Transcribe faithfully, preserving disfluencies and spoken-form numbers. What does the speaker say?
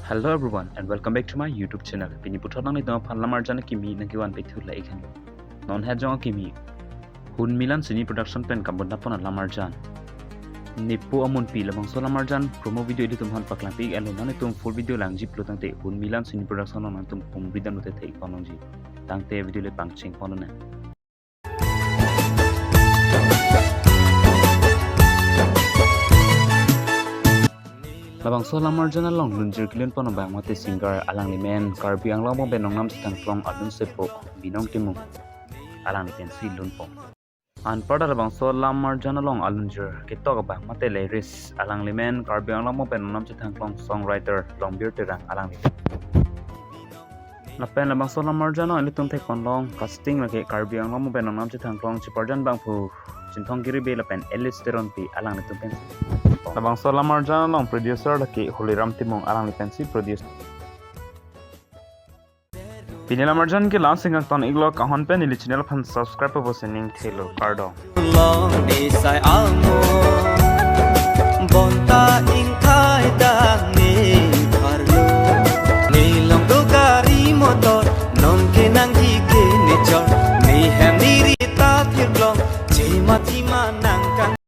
Hello everyone and welcome back to my YouTube channel. Pini puthot nanglitum aphan lam arjan akimi nangkevan pethu la ikhan. Non ha jong akimi Hunmilan Cine Production pen kambun dapon alam arjan. Nepo amunpi labangso lam arjan promo video ilitum aphan paklangpi alo, nanglitum full video langji pulo tangte Hunmilan Cine Production along nangtum pumri dan ute thek panongji. Tangte video le pangcheng ponone. Labangso lam arjan along lunjir kelun pon abang mate singer alangli men Karbi Anglong bong pen nongnam chethangklong alun sepo Binong Timung alangli pensi lun pon. Anparta labangso lam arjan along alunjir ketok abang mate lyrics alangli men Karbi Anglong bong pen nongnam chethangklong songwriter Longbir Terang alangli. Lapen labangso lam arjan along ilitum thek ponlong casting lake Karbi Anglong bong pen nongnam chethangklong Chiparjan Bangphu, Chinthong Giri Bey lapen Alice Teronpi alanglitum pen. Labangso lam arjan along producer lake Holiram Timung alangli pensi produce. Pini lam arjan ke la-an si kangton iklo, kanghon pen ili channel aphan subscribe pabo sining thelo, kardom. Long di sai amo.